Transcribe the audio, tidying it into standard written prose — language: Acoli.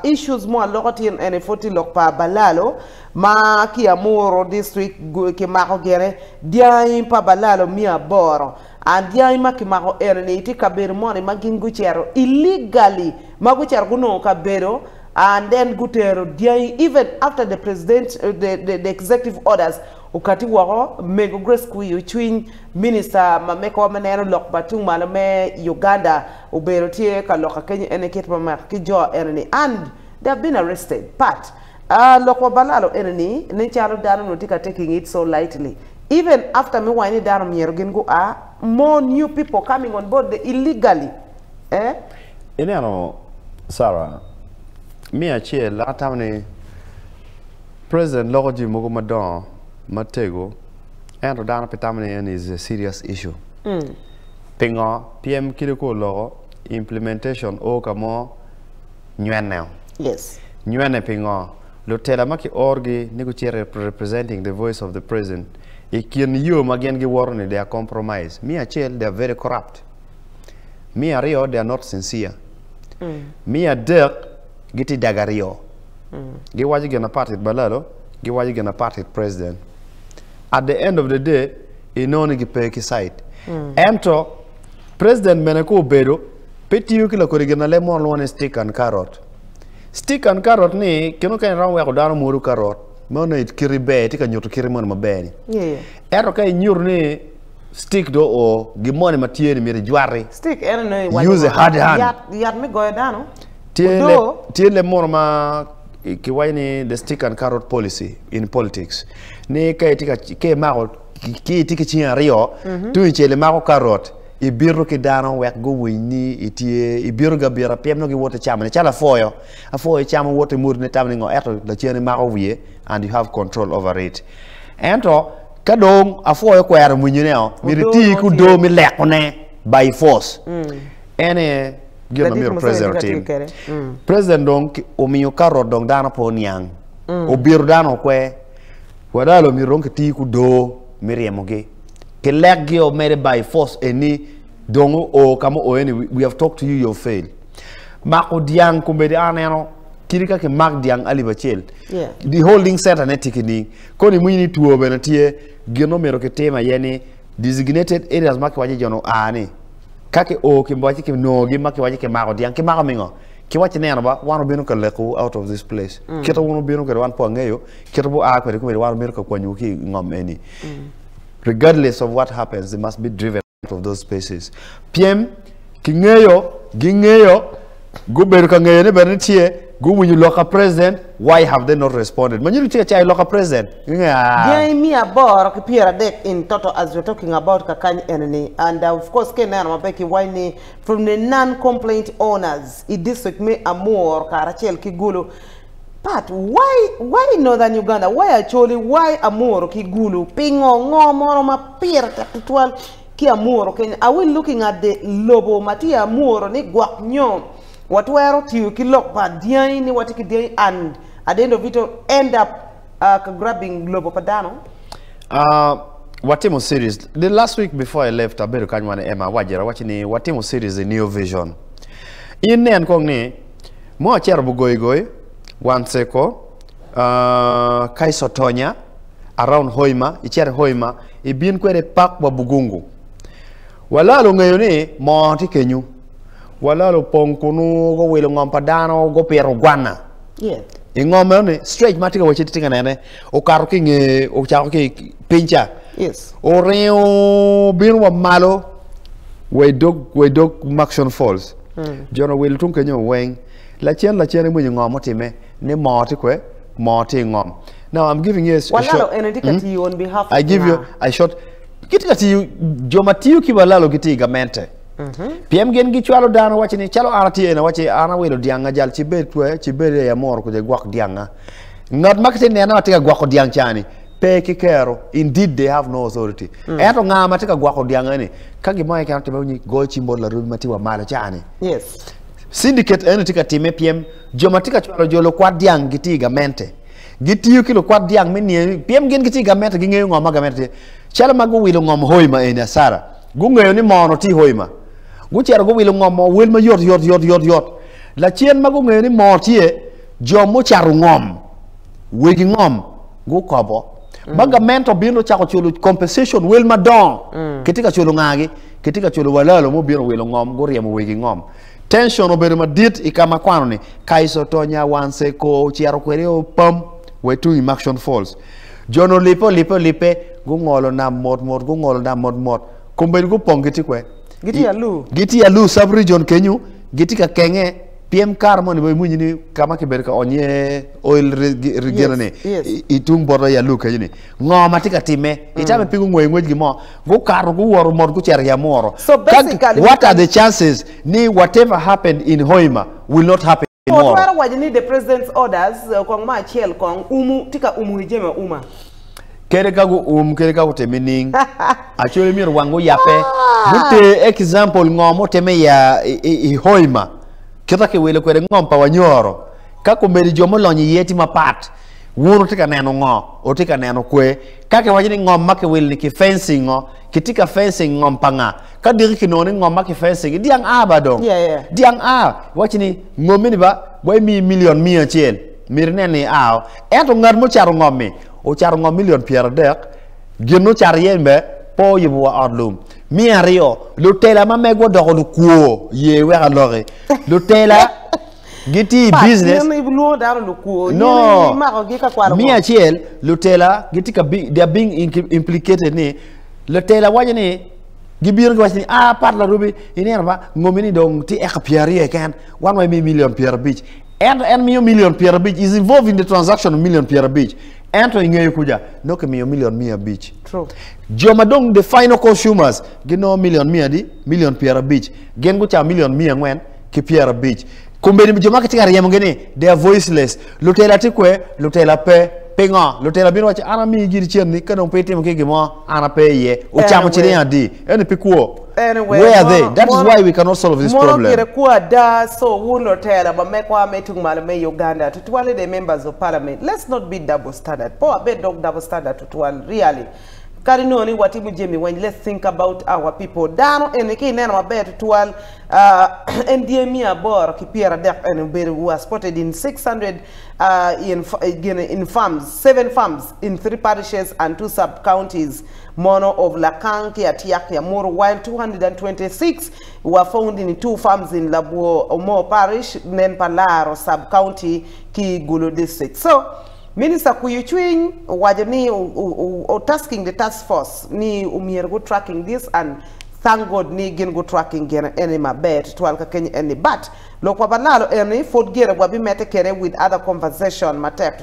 Issues mo aloko tin eni pud tye lok pa Balalo ma ki Amuru district kimako gire dyangi pa Balalo miya aboro and dyangi ma kimako eni ni tye kabedo moni ma gin gucito illegally ma gucito gunongo kabedo and then gutero dyangi even after the president the the executive orders okati woko mego Grace Kwiyo cwiny minister ma mekowa ma neno lok ma tung malo me Uganda Obedo tye ka lok akenyo ene kit ma mako ki jo ene ni and they have been arrested but lok wa balalo ene ni nen calo dano onongo tye ka taking it so lightly even after me waco ni dano myero gin gu a more new people coming on board the illegally eh. Ineno Sarah, me acel atamo ni president loko jami mogo madongo matego ento dano pe tamo ni eni is a serious issue. Pingo? Pyem kite ku oloko, implementation o ka mo nywene o. Yes. Nywene pingo? Lutela ma ki or gi ni gucit representing the voice of the president i kin yo ma gin giwoto ni they are compromised. Me acel they are very corrupt. Me aryo they are not sincere. Me adek gitye dag aryo. Giwaco gin mapat it balalo, giwaco gin mapat it president. At the end of the day inongo ni gipe ki site. Ento president bene ka obedo pe tiyo ki lakodi gin aleb mo lwongo ni stick and carrot. Stick and carrot ni kine mukene romo weko dano mwodo carrot ma nongo kiti ber itye ka nyuto kiti moni maber ni. Ento ka inyuto ni stick dong oo gin moni ma tye ni myero ijwati. Stick eno nongo iwaco Use a hard hand. Yat, yat me goyo dano. Tye Odoo. leb, tye leb mono ma kiwaco ni the stick and carrot policy in politics ni ka itye ka ka imako Ki itye ki cingi aryo, tung icel imako karot, ibito ki dano wek guwiny ni itye, ibitogi abita pien nongo giwoto ki camone calo apwoyo. Apwoyo camo woto ki motone tamo ni ngo ento lacen imako wiye and you have control over it. Ento ka dong apwoyo okwero mwinyone-o, myero iti ki odoo me lekone by force. En aye gin ma myero president otim. President dong omiyo karot dong dano pe oniang, obito dano okwer. Wadalo myero dong kiti ki odoo me ryemogi. Kilekgi o mere by force eni dong oo ka ma oo eni we have talked to you you have failed. Mako dyang kombeddi an aneno kadi ka kimak dyang alip acel the holding center ne tye kining kono imwinyo ni two bene tye gin ma omyero kitim aye ni designated areas ma kiwaco ni jo ni oa ni ka ki oo kiwaco kinongogi ma kiwaco kimako dyang kimako mingo kiwaco neno ba wan obino ka lekowu out of this place kita wun wubino kwede wan pe wangeyo Kit ma gua kwede komedi wan wamito ka kwanyowu ki i ngom eni. Regardless of what happens, they must be driven out of those spaces. Pyem kingeyo, gingeyo, gubedo ka ngeyo ni bene ni tye, guwinyo lok ka president, why have they not responded? Ma nyuto tye ka cayo lok ka president. Gingeyo aa. Dyangi miya aboro ki 30 in total as we're talking about kakany eni ni and of course ka ineno maber ki waco ni from the non complaint owners i district me Amur karacel ki Gulu But why why northern Uganda why Acholi why Amuru ki Gulu pingo ngo mono ma pire tek tutwal ki Amuru kenya are we looking at the lobo ma tye Amuru ni gwok nyo watwero tiyo ki lok pa dyangi ni watye ki dyangi and at the end of it all end up uh, ka grabbing lobo pa dano Uh, watimo series the last week before I left abedo kany wan Emma awajira awaci ni watimo series i New Vision in nen kong ni Mo acito Bugoygoy, Wanseko, Kaisotonya, around Hoima, icito i Hoima, ibin kwede pak wa Bugungu. Walalo ongeyo ni moo tye kenyu. Walalo opong kunu, guwilo ngom pa dano, gupito gwana. I ngom meno ni, stretch ma atye ka wacci itye ka nene, okato ki i nge, ocako ki i piny ca. Oringo obino wa malo wa i dog, wa i dog Murchison Falls. Jo-nu owilo tung kenyo weng. Lacen lacen iwinyo ngo mutimme ni moo tye kwe, moo tye i ngom. Now I'm giving you a, a short. Walalo eni tye ka tiyo on behalf I of give you nga? a short. Gitye ka tiyo, jo ma tiyo ki walalo gitye i gamente. Pien gin gicwalo dano waci ni calo an atye eni awaci an awilo dyanga jal ci bed kwe, ci bed i amuru kuca igwok dyanga. Ngat ma kitye nene ma tye ka gwoko dyang ca-ni pe ki kero, indeed they have no authority. Ento nga ma tye ka gwoko dyang eni? Ka gin mo keken otimme wunyi goyo cim bot larobi ma tye wa malo ca-ni. Yes. Syndicate eni tye ka timme pien jo ma tye ka cwalo jo lukwat dyang gitye i gamente. Gitiyo ki lukwat dyang me niye pien gin gitye i gamente gingeyo ngo ma gamente tye. Calo ma guwilo ngom Hoima eni Asara, gungeyo ni moono tye i Hoima. Gucito guwilo ngom mo wel mayot yot yot yot yot. Lacen ma gungeyo ni moo tye, jo mucato ngom, wegi ngom gukobo. Ma gamente obino ocako culo compensation wel madongo, kitye ka culo ngagi? Kitye ka culo walalo mubino wilo ngom guryemo wegi ngom. Tension obedo madit i ka ma kwano-ni, Kaiso Tonya Wanseko ocito kwede opam wa i tung i Murchison Falls. Jo-nu olibbe olibbe olibbe, gungolo nam mot mot, gungolo nam mot mot. Kombeddi gupong gitye kwe. Gitye i Alur. Gitye i Alur sub-region kenyu, gitye ka kenge pyem kare moni bene iwinyo ni ka ma kibedo ka onyo iye oil gine-ni i tung bota i Alur kenyu-ni. Ngo ma tye ka timme? Itame pe gungweyo ngwecgi mo, gukato guwoto mot gucito i Amuro. So basically, What are the chances ni whatever happened in Hoima will not happen in Moro? Watwero waco ni the president's orders kong ma acel kong umu tye ka umu ki jami auma. Kadi ka guum kadi ka gutime nining, Acholi myero wang guyabbe guter example ngo mutimme i Hoima kita kiwilo kwede ngom pa Wanyoro ka komedi jo mulonyo iye tye mapat. Wun wutye ka neno ngo? Wutye ka neno kwe. Ka kiwaco ni ngom ma kiwilo-ni ki fencing ngo? Kitye ka fencing ngom pa nga? Ka diki kinongo ni ngom ma ki fencing-gi dyang a ba dong. Yeah, yeah. Dyang a. Iwaco ni ngommi-ni ba wa imiyi milion 100 myero inen ni ia o. Ento ngat mucato ngom-mi ocato ngom milion 30, gin ocato iye ni be pe oyubo wa ot lum. 200, lutela ma megwa odoko lukwo, ye wek aloki. Lutela Gitye i Pat, business. in ilwongo dano lukwo, in No. imakogi ka kwalo Miya ngo? acel, lutela gitye ka be, they are being implicated ni lutela waco ni gibino giwaco ni ah Pat Larubi ineno ba ngomi ni dong tye eka 20 keken wan wa imi milion 50 ento en miyo milion 50 is involved in the transaction of milion 50 ento ingeyo kuca nongo kimiyo milion 500 True. jo ma dong the final consumers ginongo milion miya adi milion 50 gin gucamo milion 400 ki 50. Kombeddi jo ma kitye ka ryemogi ni they are voiceless. Lutela tye kwe, lutela pe. Pingo? Lutela bino waco an amiyi giri cen-ni ka dong pe itimo ki gin mo an ape iye. Ocamo ciling adi? Eni pe kwo. Anyway, Where are they? mono, That is mono, why we cannot solve this mono problem. gire kwo ada, so wun lutela ma mekwa me tung malo me Uganda, tutwalle the members of parliament, let's not be double standard. Po abed dok double standard tutwal, really. Kadi nongo ni watimo jami weny, let's think about our people. Dano eni ka ineno maber tutwal, En dye 830 eni obedo were spotted in 600 in gin in farms, seven farms in three parishes and two sub counties mono of Lakang ki Atiak Yamuru while 226 were found in two farms in Labwor Omor parish nen pa Laro sub county ki Gulu district. So Minister Kwiyo Cwiny owaco ni o tasking the task force ni omyero gu tracking this and Thank God ni gin gu tracking gine eni maber tutwal ka kenyo eni but lok pa balalo eni pud gire wa bi mete kede with other conversation matek.